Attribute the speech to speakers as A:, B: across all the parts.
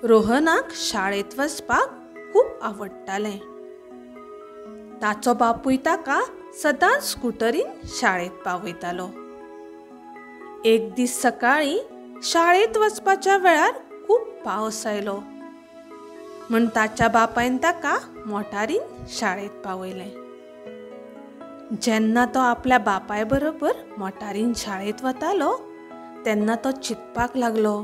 A: रोहनाक शाळेंत वचपाक खूब आवडटालें. ताचो बापूय ताका सदांच स्कुटरीन शाळेंत पावयतालो. एक दीस सकाळीं शाळेंत वचपाच्या वेळार खूब पावस आयलो म्हूण ताच्या बापायन ताका मोटारीन शाळेंत पावयलें. जेन्ना तो आपल्या बापाय बरोबर मोटारीन शाळेंत वतालो तेन्ना तो चिंतपाक लागलो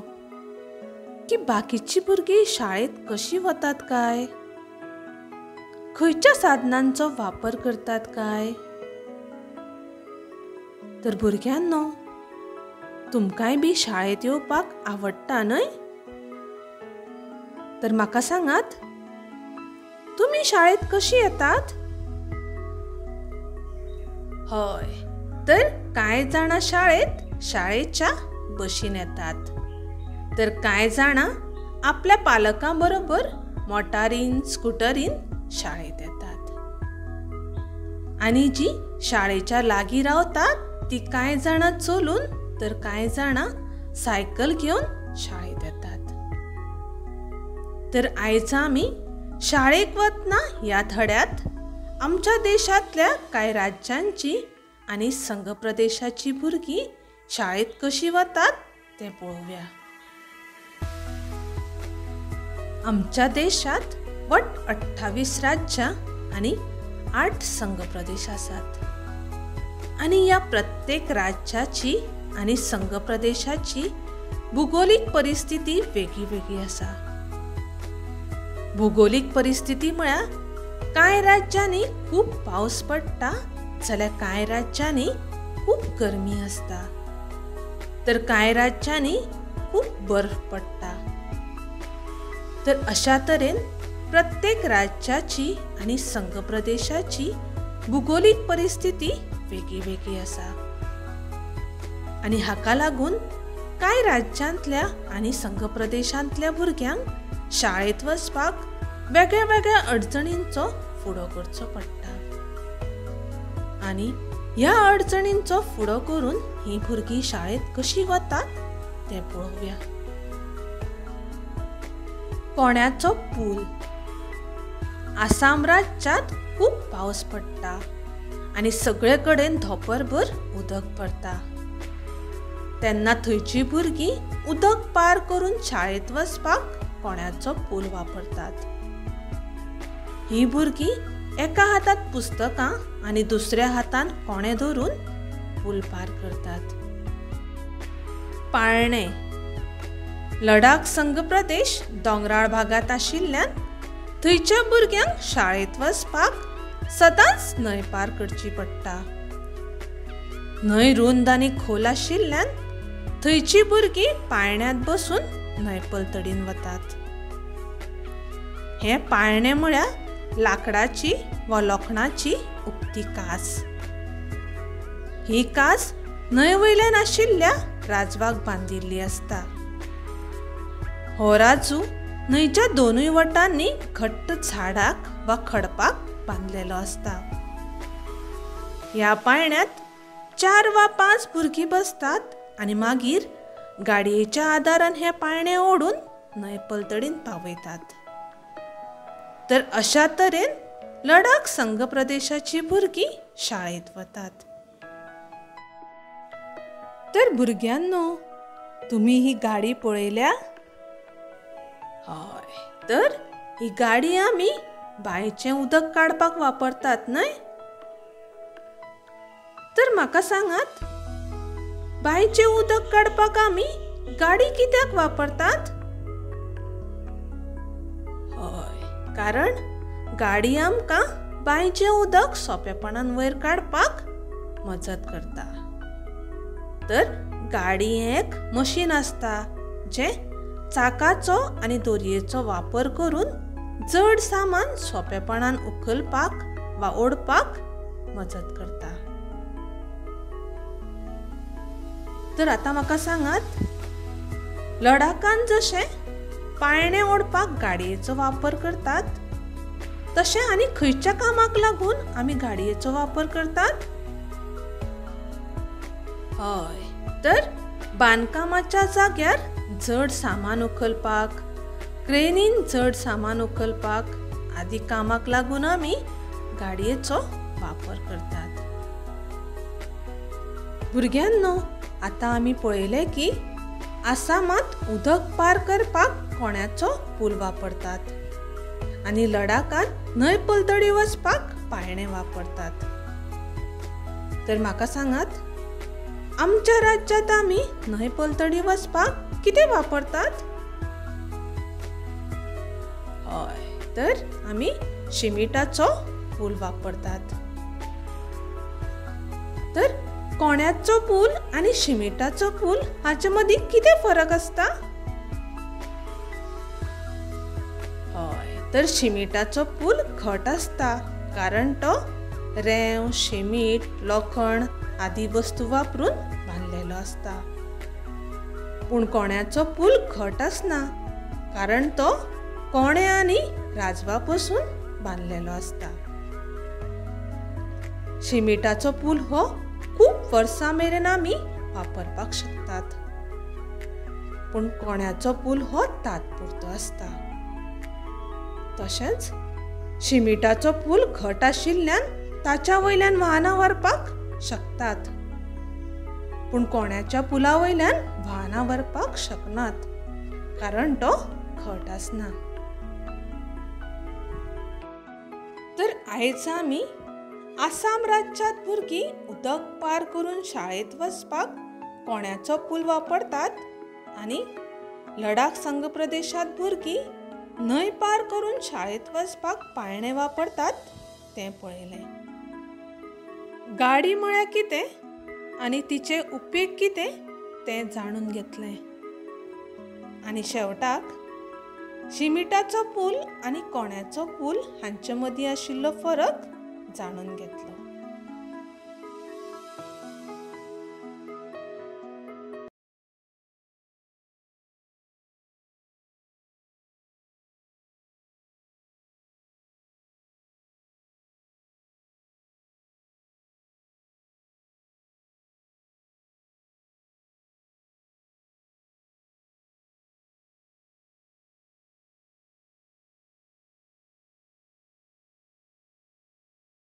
A: की बाकीची भुरगीं शाळेंत कशीं वतात काय, खंयच्या साधनांचो वापर करतात काय. तर भुरग्यांनो, तुमकांय बी शाळेंत येवपाक आवडटा न्हय? तर म्हाका सांगात, तुमी शाळेंत कशीं येतात? हय, तर कांय जाणां शाळेंत शाळेच्या बशीन येतात, तर कांय जाणां आपल्या पालकां बरोबर मोटारीन स्कुटरीन शाळेंत येतात. आनी जी शाळेच्या लागीं रावतात ती कांय जाणां चलून तर कांय जाणां सायकल घेवन शाळेंत येतात. तर आयज आमी शाळेक वतना ह्या धड्यांत आमच्या देशांतल्या कांय राज्यांची आनी संघ प्रदेशाची भुरगीं शाळेंत कशीं वतात तें पळोवया. आमच्या देशांत वट 28 राज्यां आनी 8 संघ प्रदेश आसात आनी ह्या प्रत्येक राज्याची आनी संघ प्रदेशाची भुगोलीक परिस्थिती वेगळी वेगळी आसा. भुगोलीक परिस्थिती म्हळ्यार कांय राज्यांनी खूब पावस पडटा जाल्यार कांय राज्यांनी खूब गरमी आसता, तर कांय राज्यांनी खूब बर्फ पडटा. तर अशा तरेन प्रत्येक राज्याची आनी संघ प्रदेशाची भुगोलीक परिस्थिती वेगळी वेगळी आसा आनी हाका लागून कांय राज्यांतल्या आनी संघ प्रदेशांतल्या भुरग्यांक शाळेंत वचपाक वेगळ्या वेगळ्या अडचणींचो फुडो करचो पडटा आनी ह्या अडचणींचो फुडो करून हीं भुरगीं शाळेंत कशीं वतात तें पळोवया. कोण्याचो पूल. आसाम राज्यांत खूब पावस पडटा आनी सगळे कडेन धोंपरभर उदक पडटा. तेन्ना थंयची भुरगीं उदक पार करून शाळेंत वचपाक कोण्याचो पूल वापरतात. हीं भुरगीं एका हातांत पुस्तकां आनी दुसऱ्या हातान कोणे धरून पूल पार करतात. पाळणें. लडाख संघ प्रदेश दोंगराळ भागांत आशिल्ल्यान थंयच्या भुरग्यांक शाळेंत वचपाक सदांच न्हंय पार करची पडटा. न्हंय रुंद आनी खोल आशिल्ल्यान थंयची भुरगीं पाळण्यांत बसून न्हंय पलतडीन वतात. हें पाळणें म्हळ्यार लांकडाची वा लोखणाची उक्ती कास. ही कास न्हंय वयल्यान आशिल्ल्या राजवाक बांदिल्ली आसता. हो राजू न्हंयच्या दोनूय वटांनी घट्ट झाडाक वा खडपाक बांदलेलो आसता. ह्या पाळण्यांत 4 वा 5 भुरगीं बसतात आनी मागीर गाडयेच्या आदारान हें पाळणें ओडून न्हंय पलतडीन पावयतात. तर अशा तरेन लडाख संघ प्रदेशाची भुरगीं शाळेंत वतात. तर भुरग्यांनो, तुमी ही गाडी पळयल्या? हय, तर ही गाडी आमी बांयचें उदक काडपाक वापरतात न्हय? तर म्हाका सांगात, बांयचें उदक काडपाक आमी गाडी कित्याक वापरतात? हय, कारण गाडी आमकां बांयचें उदक सोंपेपणान वयर काडपाक मजत करता. तर गाडी हें एक मशीन आसता जें चाकाचो आनी दोरयेचो वापर करून जड सामान सोंपेपणान उखलपाक वा ओडपाक मजत करता. तर आतां म्हाका सांगात, लडाखान जशें पाळणें ओडपाक गाडयेचो वापर करतात तशें आनी खंयच्या कामाक लागून आमी गाडयेचो वापर करतात? हय, तर बांदकामाच्या जाग्यार जड सामान उखलपाक, क्रेनीन चड सामान उखलपाक आदी कामाक लागून आमी गाडयेचो वापर करतात. भुरग्यांनो, आतां आमी पळयलें की आसामांत उदक पार करपाक कोण्याचो पूल वापरतात आनी लडाखांत न्हंय पलतडी वचपाक पायणें वापरतात. तर म्हाका सांगात, आमच्या राज्यांत आमी न्हंय पलतडी वचपाक कितें वापरतात? हय, तर आमी शिमिटाचो पूल वापरतात. तर कोण्याचो पूल आनी शिमिटाचो पूल हाचे मदीं कितें फरक आसता? हय, तर शिमिटाचो पूल घट आसता कारण तो रेंव, शिमीट, लोखण आदी वस्तू वापरून बांदलेलो आसता. पूण कोण्याचो पूल घट आसना कारण तो कोणे आनी राजवा पसून बांदलेलो आसता. शिमिटाचो पूल हो खूब वर्सां मेरेन आमी वापरपाक शकतात, पूण कोण्याचो पूल हो तात्पुरतो आसता. तशेंच शिमिटाचो पूल घट आशिल्ल्यान ताच्या वयल्यान वाहनां व्हरपाक शकतात, पूण कोण्याच्या पुला वयल्यान वाहनां व्हरपाक शकनात कारण तो घट आसना. तर आयज आमी आसाम राज्यांत भुरगीं उदक पार करून शाळेंत वचपाक कोण्याचो पूल वापरतात आनी लडाख संघ प्रदेशांत भुरगीं न्हंय पार करून शाळेंत वचपाक पायणें वापरतात तें पळयलें. गाडी म्हळ्यार कितें आनी तिचे उपेग कितें तें जाणून घेतलें आनी शेवटाक शिमिटाचो पूल आनी कोण्याचो पूल हांचे मदीं आशिल्लो फरक जाणून घेतलो.